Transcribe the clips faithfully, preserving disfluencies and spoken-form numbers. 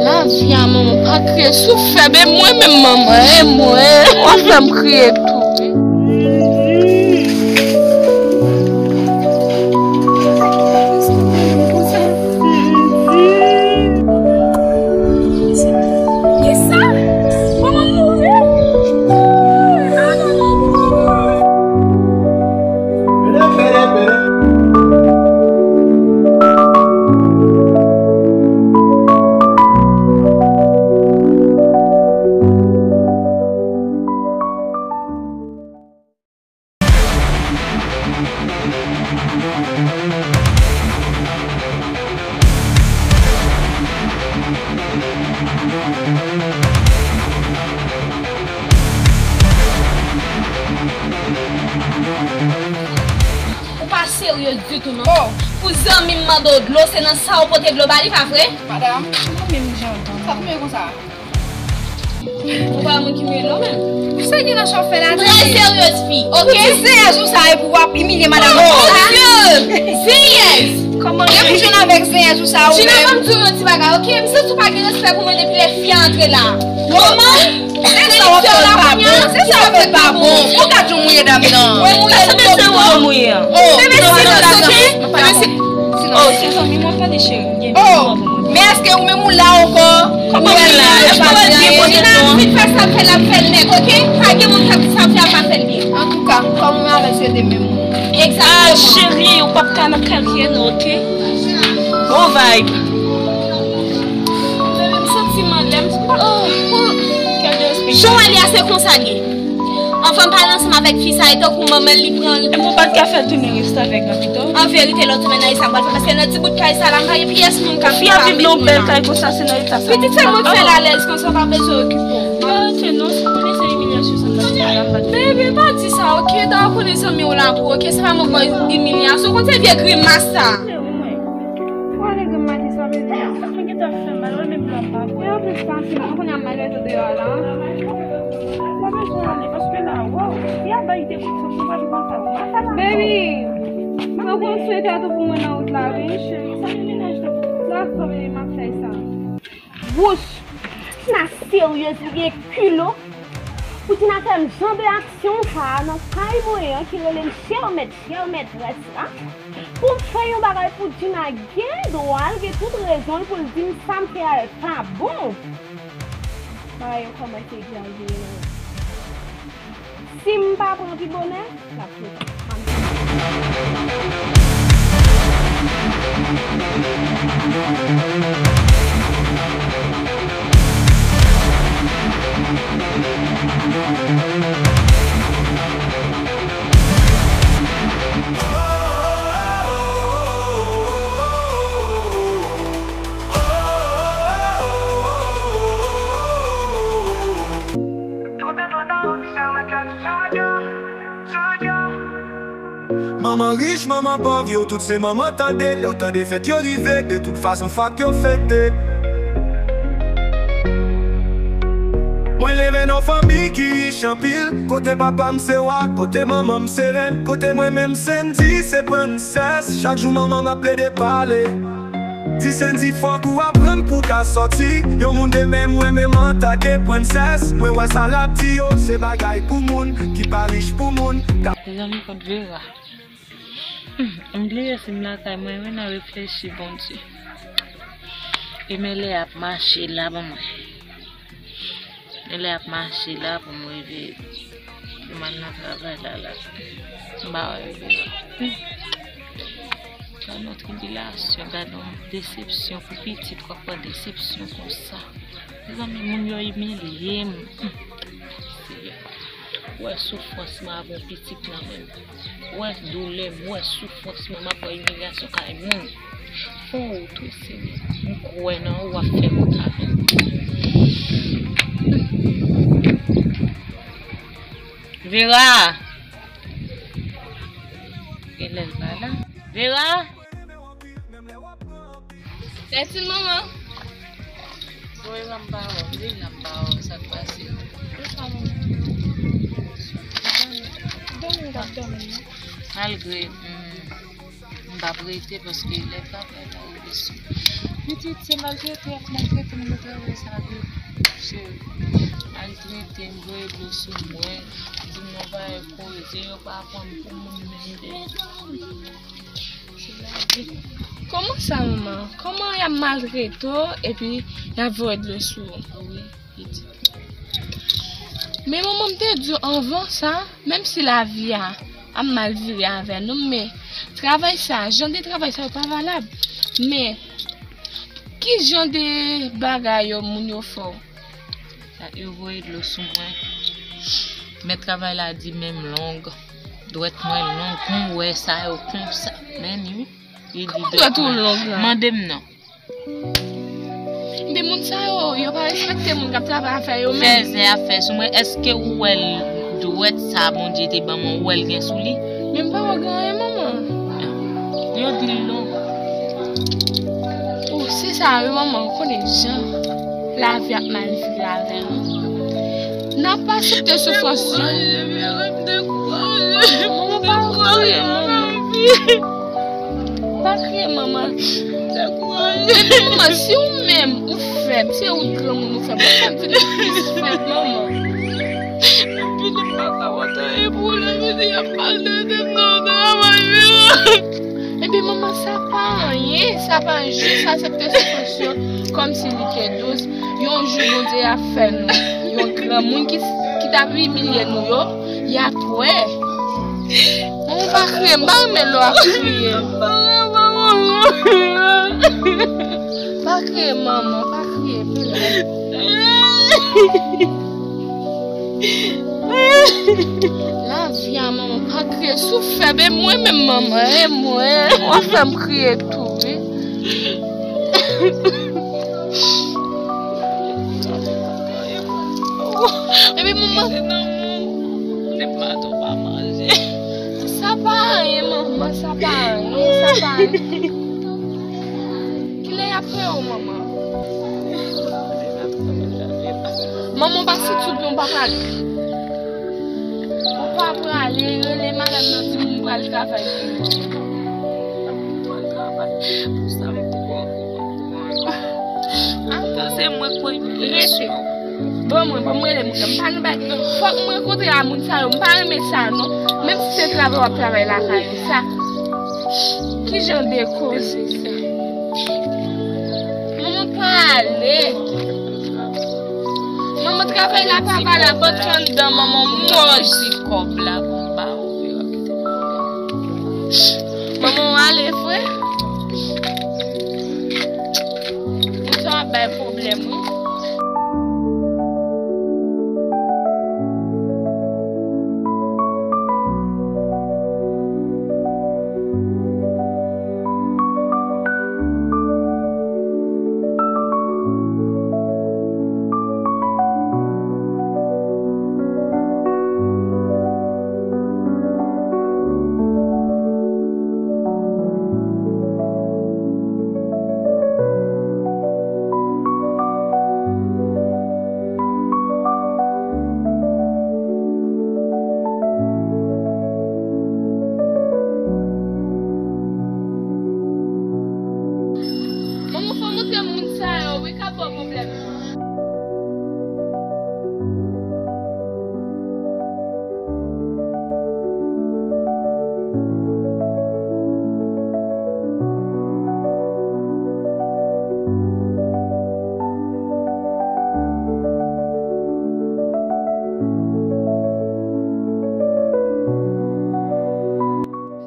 Lavi a manman pa kriye sou fèb, e mwen menm manman, e mwen, w ap fè m kriye tou wi. Kisa? Manman mouri? Ah, non, non, non. Ou pa serye ditou non. Pou zanmi m mande w dlo, se nan sa ou pote dlo ba li, pa vre? Madam, mwen menm jan dan. Sa tonbe konsa. Ou pa moun ki mouye non menm. Sa gen nan sa w fè la? Trè seryez fi, ok? Pou ti zeyèz ou sa e pou w ap imilye madanm ou konsa? Oh Dieu! Zeyèz! Kòman? Epi jwenn avèk zeyèz ou sa ou menm? Jina, ban m di w yon ti bagay, ok? M santi w pa gen respè pou mwen depi lè fi a antre la. Kòman? Se sa w ap fè pa bon. Se sa w ap fè pa bon. Ou gad jan w mouye dam nan. Mwen mouye l. Sa se mouye an. Oh, bebe, silans, ok? Bebe, silans. Oh, se zanmi mwen, tande cheri. Oh, men èske ou menm ou la ankò? Kòman ou la? Ou wè l byen poze non. Vin fè sa l fè, l ap fè l nèt, ok? Pa gen moun k ap di sa l fè, ap pa fè l byen. Antouka, kòm ou menm avè l se de menm moun. Egzakteman. Ah, cheri, ou p ap ka nan kay kriye non, ok? Bon vibe. Bebe, m santi m anlè, m pa. Oh, oh. Jan w wè li a, se konsa l ye. Anvan m pale ansanm avèk fi sa, e tankou manman l li pran l. Epi w pa t ka fè l tounen reste avèk mwen pito? An verite, lè w tounen nan sa m pral fè, paske nan ti bout kay sa la, m pa gen pyès moun k ap viv avèk mwen la. Fi a viv nan yon bèl kay konsa, se nan eta sa. Pitit, fè mwen fè l alèz konsa, w pa bezwen okipe w. Arete non, si w konnen se imilyasyon sa m t ap fè la, m pa t. Bebe, pa di sa, ok? Da w konnen zanmi w la pou, ok? Se pa mwen k ba w imilyasyon, w konn se vye grimas sa. Ou ale grenn maten sa, bebe. Mwen gentan fè mal, wè menm lè m pa bwè. E anplis sa, si mwen konnen ap maltrete w deyò a la. Mwen bezwen ale, paske la, waw, y ap bay de kout fòs, mwen pa vin konn sa, mwen pa fè la. Baby, mwen konn swete a tou pou mwen nan wout la, wi. Wi, cheri, sa gen mennaj la. Dakò, baby, m ap fè sa. Wouch! Dina seryez, li gen kilo. Pou Dina fè m jan de aksyon sa a nan kay mwen an ki rele m chè mèt, chè mètrès la. Pou m fè yon bagay pou Dina gen dwa l, gen tout rezon l pou l di m sa m fè a pa bon. Bagay yo kòmanse egzajere la. Si m pa pran pi bonè, l ap twò ta. Manman rich, manman pòv, yo tout se manman tande. Lè w tande fèt yo rive, de tout fason fòk yo fete. Mwen leve nan fanmi ki rich anpil, kote papa m se wa, kote manman m se rèn, kote mwen menm Sendy se prensès. Chak jou manman m ap plede pale. Di Sendy fòk ou aprann pou w ka sòti. Yon moun de menm mwen menm an ta gen prensès. Mwen wè sa l ap di yo, se bagay pou moun ki pa rich, pou moun ka. Mezanmi, kont Vera. Hmm, m bliye si m lakay mwen, mwen nan reflechi, Bondye. E men lè ap mache la ban mwen. E lè ap mache la pou m rive, pou m al nan travay la, la. M pa wè yo devan. Hmm. Gad yon tribilasyon, gad yon desepsyon pou pitit, w ap pran desepsyon konsa. Mezanmi, moun yo imilye m. Hmm. Seyè. Ou wè soufrans mwen avè pitit nan men m. Ou wè doulè m, ou wè soufrans mwen, m ap wè imilyasyon kay moun. Fon wout wi, Senyè. M kwè nan ou, w ap fè wout avè m. Vera! Genlè l pa la. Vera! Tèt manman. Bon, e la m pa wè w, wi, la m pa wè w, sa k pase? Dòmi, dòmi, m t ap dòmi, non. Malgre, hmm, m p ap rete paske lè travay la rive sou. Pitit, se maltrete y ap maltrete m nan travay sa tou. Cheri, maltrete m, voye dlo sou mwen, di m yon bagay koze, yo pa pran m pou moun menm de. Se lavi. Kòman sa, manman? Kòman y ap maltrete w epi y ap voye dlo sou ou? Wi, pitit. Men manman, m te di w anvan sa, menm si lavi a ap mal vire avè nou, men travay sa, jan de travay sa yo pa valab. Men ki jan de bagay yo moun yo fè w? Sa yo voye dlo sou mwen. Mèt travay la di men m long, dwèt mwen long, kon w wè sa yo konsa. Men ni wi. Li di kòman dwèt ou long la? Mande m non. Epi moun sa yo, yo pa respekte moun k ap travay afè yo menm. Fèzè ap fè sou mwen. Èske ou wè l dwèt sa Bondye te ban mwen, ou wè l gen sou li? Men m pa wè gen anyen, manman. Yo di l non. Oh, se sa wi, manman, ou konnen jan lavi ap mal vire avè nou. N ap aksepte soufrans yo. Manman, pa kriye, manman. Pa kriye, manman. Dekouraje. Epi manman, si ou menm ou fèb, se ou granmoun ou fèb, ou fèb vin plis fèb, manman. Epi li pa ka wè anyen pou li, li di y ap maltrete m nan travay li an. Epi manman, sa pa anyen, sa pa jis aksepte sitiyasyon kòmsi li te dous. Yon jou Bondye ap fè nou yon granmoun ki, ki t ap imilye nou yo, y ap wè. Manman, pa kriye, m pa renmen lè w ap kriye. Pa kriye, manman, pa kriye, pitit. Lavi a, manman, pa kriye. Si w fèb, e mwen menm, manman, e mwen. W ap fè m kriye tou, wi. Epi manman. Se nan moun. Se pa tou pa manje. Sa pa anyen, manman, sa pa anyen, sa pa anyen. Kilè y ap fè w, manman? Manman, pa sot sou pye, w pa prale. Ou pa prale, rele madanm nan, di m pral travay pou nou. Mwen pral travay pou sa m pran. Antan se mwen k premye. Rete. Ban mwen, ban mwen rele moun nan. M pa nan bay. Fòk mwen rankontre a moun sa yo. M pa renmen sa non. Menm si se travay w ap travay lakay ou sa. Ki jan de koze sa? Manman, pale. Manman, travay la pa valab, antre anndan, manman, m manje kòb la pou m ba ou yo. Manman, w ale vre? Ou sa ap bay pwoblèm, wi. Manman, fò w montre m moun sa yo, wi, k ap ba w pwoblèm yo.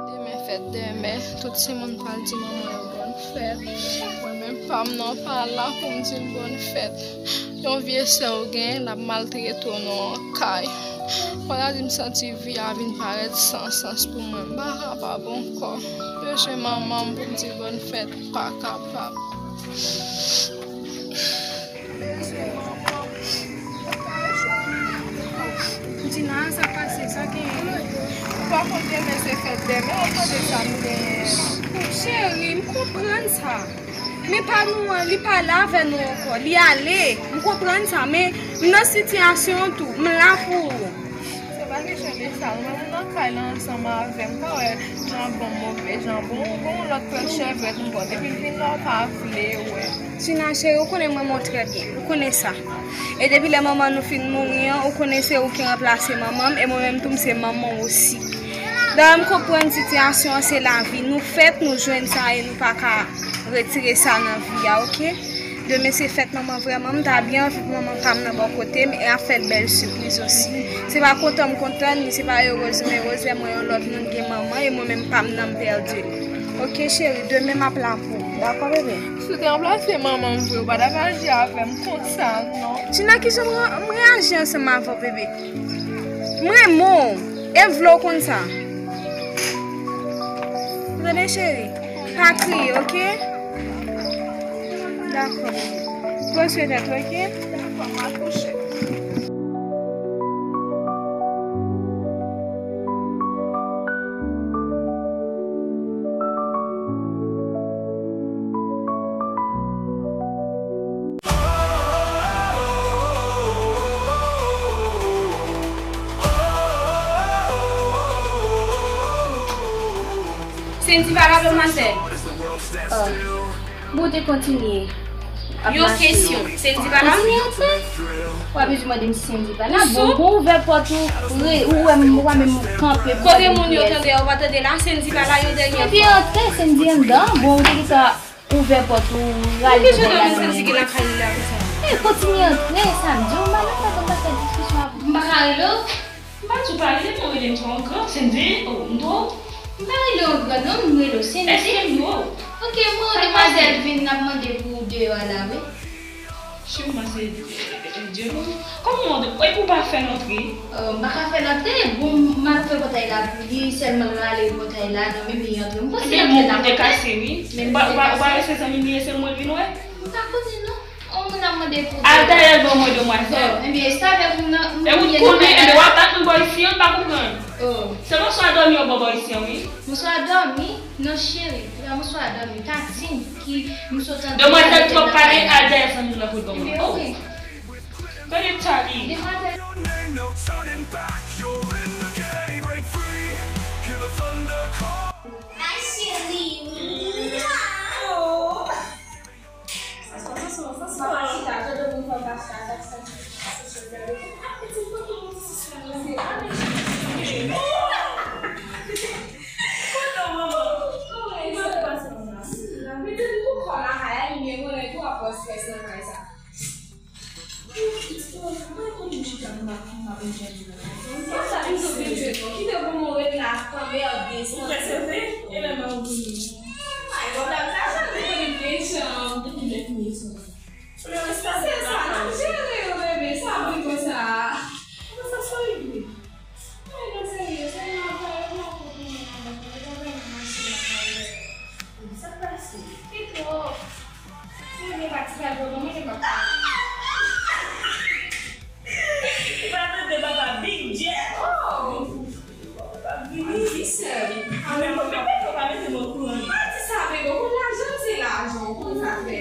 Demen fèt, demen, tout timoun pral di manman yo bòn fèt. Mwen menm, pa m nan pa la pou m di l bòn fèt. Yon vye sè w gen, l ap maltrete w nan yon kay. Fò la di m santi vi a vin parèt san sans pou mwen. M pa kapab ankò. Bezwen manman m pou m di l bòn fèt, m pa kapab. Bezwen manman m. Dina, sa pase, sa genyen? Ou pa konn demen se fèt demen, ou tande sa m genyen. Cheri, m konprann sa. Men pa nou an, li pa la avè nou ankò. Li ale. M konprann sa, men m nan sitiyasyon an tou. M la pou ou. Se pa kesyon de Sa, mwen nan kay la ansanm avè m, pa wè jan bon move, jan bon, bon lòt lòt chèvèt m pran. Depi l vin la, w pa vle wè. Tina cheri, ou konnen mwen renmen w trè byen. Ou konnen sa. E depi lè manman nou fin mouri an, ou konnen se ou ki ranplase manman m, e mwen menm tou m se manman w osi. Dayè m konprann sitiyasyon an, se lavi. Nou fèt, nou jwenn sa e nou pa ka retire sa nan vi a, oke? Demen se fèt manman vrèman, m ta byen anvi pou manman pa m nan bò kote m e ap fè l bèl sipriz osi. Se pa kontan m kontan ni se pa erez m erez lè m wè yon lòt moun gen manman e mwen menm pa m nan m pèdi l. Oke cheri, demen m ap la pou ou. Dakò bebe? Si w te ranplase manman m vre, ou pa t ap aji avè m konsa non. Tina, kijan m re- m reyaji ansanm avè w bebe? M renmen w. E m vle w konn sa. Tande cheri, pa kriye, oke? Dakò, bebe. Pran swen tèt ou, oke? Dakò, m a kouche. Sendy pa la demwazèl. Bon, te kontinye ap mache. Yon kesyon, Sendy pa la? Kontinye antre. W ap bezwen mande m si Sendy pa la. Bon, bon, ouvè pòt ou, re- ou wè m, ou pa menm kanpe pou gade pyès. Kote moun yo tande a, ou pa tande la, Sendy pa la, yon dènye fwa. Epi antre, Sendy anndan, bon, ou te gentan ouvè pòt ou, rale pou bò lakay. Sendy gen lakay li la konsa? E, kontinye antre, sa m di w, m pa nan fè konn pa fè diskisyon avè w. M pa ka rele w? M pa di w pa rele m, ou rele m twò gran, Sendy, oh, m twò. M pa rele w gran non, m rele w Sendy. Èske m wo? Oke, mwen demwazèl vin n ap mande pou deyò a la, wi. Cheri, mwen se, eh, eh, Dye non. Kòman w, epi w pa fè l antre? Oh, m pa ka fè l antre, bon, m ap fè pòtay la pou li, sèlman l rale pòtay la, nan menm li antre. M panse l antre nan pòtay. Ebyen, bon, m te kase, wi. Ou pa, ou pa, ou pa wè se zanmi m li ye, se mwen l vin wè? M pa konnen non. On moun ap mande pou... Al dèyè l ban mwen demwazèl. Ebyen, se avèk moun nan, moun... E ou konnen, ebyen, w ap bat mwen bò isi an, m pa konprann. Oh. Se bonswa dòmi yo ban bò isi an, wi. Bonswa dòmi? Non, cheri. Se pa bonswa dòmi. Tatin ki m sot tande. Demwazèl twòp pale, al dèyè zanmi m nan pou l ban mwen. Ebyen, oke. Gade Charlie. Demwazèl. Ay, cheri. Oh. Sa se pa fason, sa se pa fason, ta tande moun fè pasta, ta sa ki pase sou gade. Apeti pou ki moun se sou gade. Kote manman? Kòman e se pase konsa? Mete nou pou kò lakay la, li gen konnen tou ap pran strès nan kay sa. Mwen konnen m chita m ap, m ap enjoy nan kay sa. Sa vin sou vin jwe non. Kite pou mwen ret la, tanbe ap desann. Ou prese vre? E lè mwen ou vini? Ay, bon, dam sa janm te konnen gen chanm. Depi lè fini chanm. Lè sa se sa, n ap jere yo, bebe, sa vre konsa. Kòman sa, sa rive? Ay, non, serye, se yon afè, yo pa konprann, yo pa konprann, yo pa konprann mache la, sa k pase? Li twòp. Si yo gen pati sa, yo ban mwen, yo pa konprann. Ou pa tande papa Big Jeff? Oh! Papa vini. Ki sè? A, men mwen, men mwen pa mete mwen kouran. Pa di sa, bebe, ou konn lajan, se lajan, ou konn sa fè.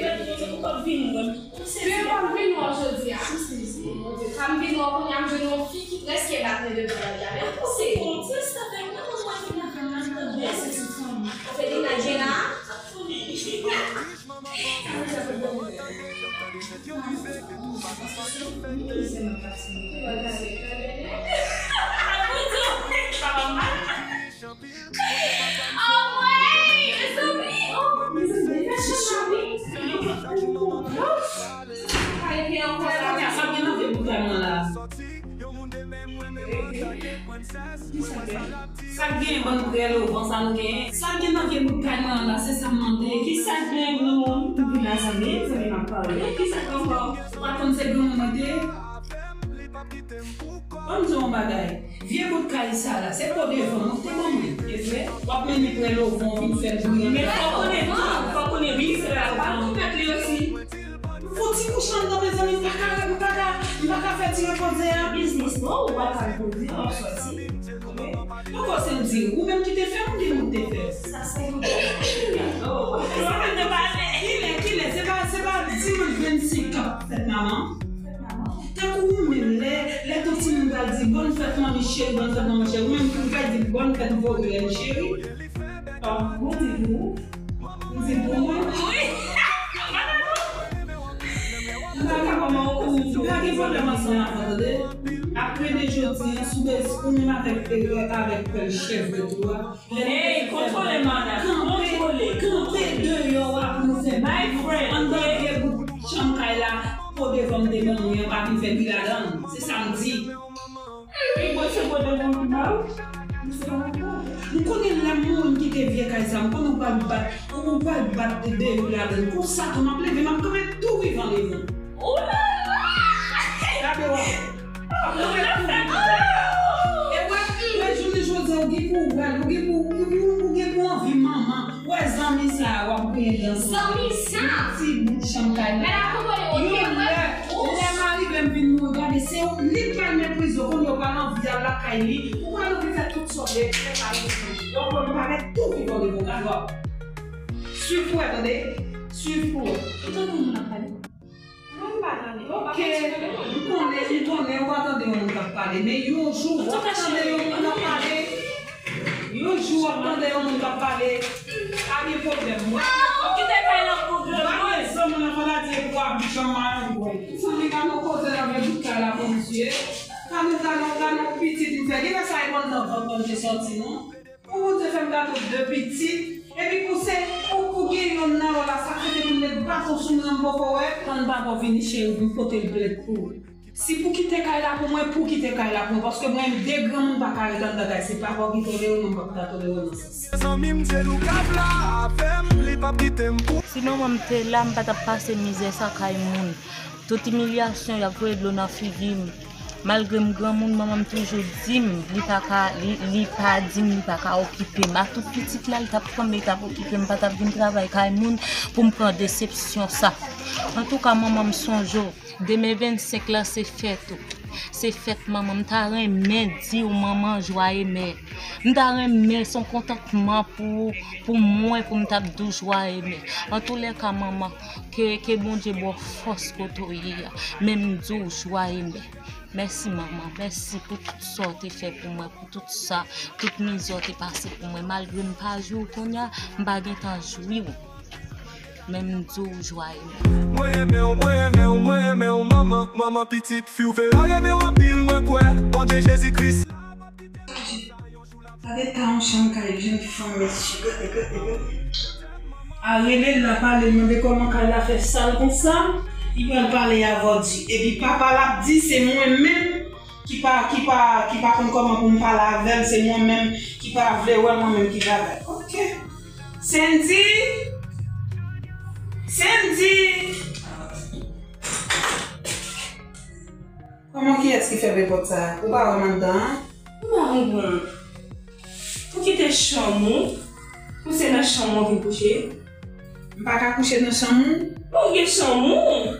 Ou p ap vin wè m. Se yo p ap vin wè w jodi a. M sezi. Bondye, sa m vin wè w kounye a, m jwenn yon fi ki prèske bat mwen devan lari a. Men m pouse. Bondye, sa fè mwen, mwen, mwen, mwen, mwen, mwen, mwen, mwen, mwen, mwen, mwen, mwen, mwen, mwen, mwen, mwen, mwen, mwen, mwen, Sa k gen nan vye bout kay mwen an la? Sa k gen bann prè lovan sa nou genyen? Sa k gen nan vye bout kay mwen an la, se sa m mande. Kisa k gen nou? M vin la zanmi, zanmi m ap pale. Kisa k ankò? Ou pa konn se granmoun mwen te ye? Ban m di w yon bagay. Vye bout kay sa la, se po devan mwen te ban mwen. E vre? W ap mennen prè lovan, w vin fè l bouyi. Men fò w konnen tou, fò w konnen wi, se pa, pa konpèt li osi. Fouti kouche anndan, mezanmi, m pa ka, m pa ka, m pa ka fè ti repoze a. Biznis non, ou pa ka repoze, w ap sòti. Oke? Poko se m di, ou menm ki te fè m, ou di moun te fè. Sa se yon bagay. Kilè, kilè, se pa, se pa dimanch vennsenk k ap fèt manman? Fèt manman. Tankou ou menm, lè, lè tout timoun pral di bòn fèt manmi cheri, bòn fèt manman cheri, ou menm tou ou pral di bòn fèt Vorilèn cheri. Bon, m di pou ou. M di pou mwen. Wi. M pa gen pwoblèm ansanm avè w, tande. Apre de jodi a, si w bezwen, ou menm avèk, avèk pèl chèvret ou a, Ey, kontwole, madanm, kontwole. Kanpe deyò a pou nou fè. My friend, anndan vye bout chanm kay la, po devan m te ban nou an, pa vin fè pi ladan l. Se sa m di. Ey, mwen se po devan m ki ba ou. M konnen lè m mouri m kite vye kay sa, m konnen ou pral bat, ou pral bat deyò ladan l. Konsa tou, m ap leve, m ap kanpe tou vivan devan. Oulala! Gade wè. Epi, men jounen jodi a, ou gen pou wè l, ou gen pou, ou, ou, ou gen pou anvi manman. Wè zanmi sa a, w ap griyen dan sou li. Zanmi sa a? Ti bout chanm kay la. Yon lè, lè m arive m vin mouri, gade, se ou, li k pral meprize w, kounye a ou pral anvi al lakay li, ou pral anvi fè tout sa w vle, fè sa w vle. Donk, ou pral tou vivan devan w, gade w ap swiv pou wè, tande, swiv pou wè. Ou tande moun ap pale? Mwen m pa tande. Ok, m konnen, m konnen ou pa tande yon moun k ap pale, men yon jou w ap tande yon moun k ap pale. Yon jou w ap tande yon moun k ap pale. Pa gen pwoblèm. Mwen, ou kite kay lan pou de mwen. Zanmi nan fanatik pou ap di chanm malandren. Zanmi pa nan koze nan men bout kay la pou misye. Gade, gade, gade pitit li fè. Genlè sa e konn nan vant mwen te sòti non. Pou Bondye fè m gade de pitit, epi pou se, pou, pou gen yonn nan yo la, sa k fè te pou l met baton sou mwen, m poko wè. Tann papa w vini, cheri, pou m pote l plent pou ou. Si pou kite kay la pou mwen, pou kite kay la pou mwen, paske mwen, de granmoun pa ka ret anndan kay, se papa w ki tolere w, mwen m p ap ka tolere w nan sans sa. Zanmi m di l ou ka vle avè m, li p ap kite m pou. Si manman m te la, m pa t ap pase mizè sa kay moun. Tout imilyasyon, y ap voye dlo nan figi m. Malgre m granmoun, manman m toujou di m, li pa ka, li, li pa di m, li pa ka okipe m. A tout pitit la, li t ap kanpe, li t ap okipe m, m pa t ap vin travay kay moun pou m pran desepsyon sa. Antouka, manman m sonje w, demen vennsenk la se fèt ou. Se fèt manman m, m ta renmen di w manman jwaye mè. M ta renmen se yon kontantman pou, pou mwen, pou m t ap di w jwaye mè. Antoulèka, manman, ke, ke Bondye ba w fòs kote w ye a. Men m di w jwaye mè. Mèsi, manman. Mèsi pou tout sa w te fè pou mwen, pou tout sa, tout mizè w te pase pou mwen. Malgre m pa jwi w kounye a, m pa gentan jwi w. Men m di w jwaye mè. Mwen renmen w, mwen renmen w, mwen renmen w, manman, manman pitit fi w Vera renmen w anpil, mwen kwè Bondye Jezi Kris la p ap kite m. Gade ta yon chanm kay jenn fanm, mesye, gade, gade, gade. A rele l la, pale l, mande kòman kay la fè sal konsa, li pral pale avè w di. Epi papa l ap di se mwen menm ki pa, ki pa, ki pa konn kòman pou m pale avè l, se mwen menm ki pa vle wè l, mwen menm ki bagay. Ok. Sendy! Sendy! Kòman, kiyès ki fèmen pòt sa a? Ou pa wè m anndan an? M pa konprann. Ou kite chanm ou, ou se nan chanm ou vin kouche? M pa ka kouche nan chanm ou? Ou gen chanm ou?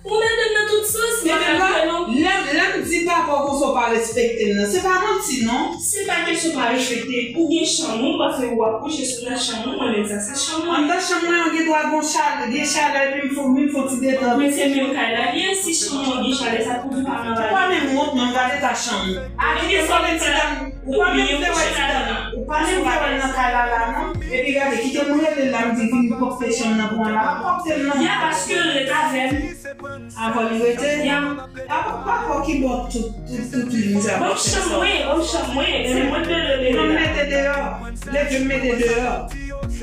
Ou mete m nan tout sans, m pa ka kouche non. Lè, lè m di papa w konsa w pa respekte m nan, se pa manti non. Se pa kesyon pa respekte. Ou gen chanm ou, m panse ou ap kouche sou nan chanm ou, mwen menm sa se chanm mwen. Anndan chanm mwen an gen dwa gon chalè, gen chalè epi m fon, m fon ti detann. Men se menm kay la l ye, si chanm mwen gen chalè, sa pou di pa nan bagay. Ou pa menm wont non, gade ta chanm ou. A kite m wè ti dam, ou pa menm vle wè ti dam, ou pa menm vle wè l nan kay la la non. Epi gade, kite m rele l la, m di vin pòpte chanm nan pou mwen la, pa pòpte l non. Ya, paske l ret avè m. Avan li rete? Ya. Pa, pa, pa fò ki bò tout, tout, tout li, misye ap fè sa. Bon, chanm mwen, bon, chanm mwen, se mwen k te leve. Non, mete deyò. Leve m mete deyò.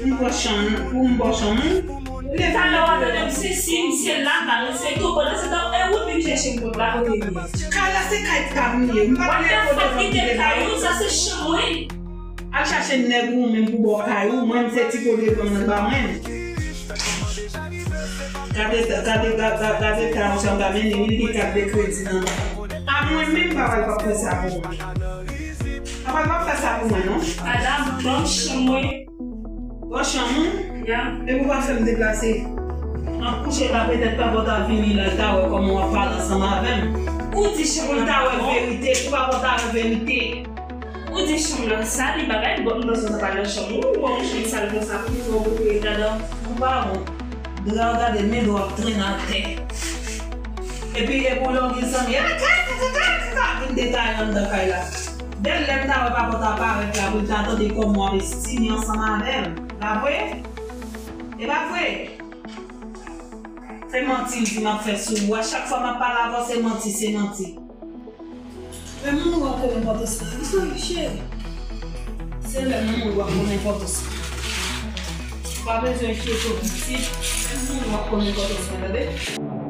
M pran chanm, pou m bò chanm ou. Leve m mete deyò. Talè w ap tande m sesi, misye la, m pa respekte w. Pandan se tan, e ou vin chèche m kot la, kote m ye. Kay la se kay pa m li ye. M pa t gen kote pou m kite kay ou, sa se chanm mwen. Al chache nèg ou menm pou ba w kay ou, mwen m se ti po devan nan ba mwen. Gade, gade, gade, gade, gade ta yon chanm ta mennen, wi, li gen kat de kredi nan men. A mwen menm, papa l p ap fè sa pou mwen. Papa l p ap fè sa pou mwen, non. Madanm, ban m chanm mwen. Ban w chanm ou? Ya. Epi w pa fè m deplase. M ap kouche la, petèt papa w ta vini la, l ta wè kòman w ap pale ansanm avè m. Ou di chanm ou ta wè verite, pou papa w ta wè verite. Ou di chanm nan sal, li bagay, bon, m panse w ta pa nan chanm ou, ou ban yon chanm sal konsa, pou fè w pote ret ladan. Ou pa wont. Dra w gade, men dra w ap trennen atè. Epi e pou lè w gen zanmi, "Ah, ka, ka, ka, ka, ka," vin detaye anndan kay la. Bèl lè m ta wè papa w ta parèt la, pou l ta tande kòman w ap estime ansanm avè m. Pa vre? E pa vre? Se manti m di m ap fè sou ou. A chak fwa m ap pale avè w, se manti, se manti. Men moun ou ap konnen enpòtans mwen. Wi, cheri. Se lè moun ou ap konnen enpòtans mwen. Ou pa bezwen cheri, pitit. Men moun ou ap konnen enpòtans mwen, tande?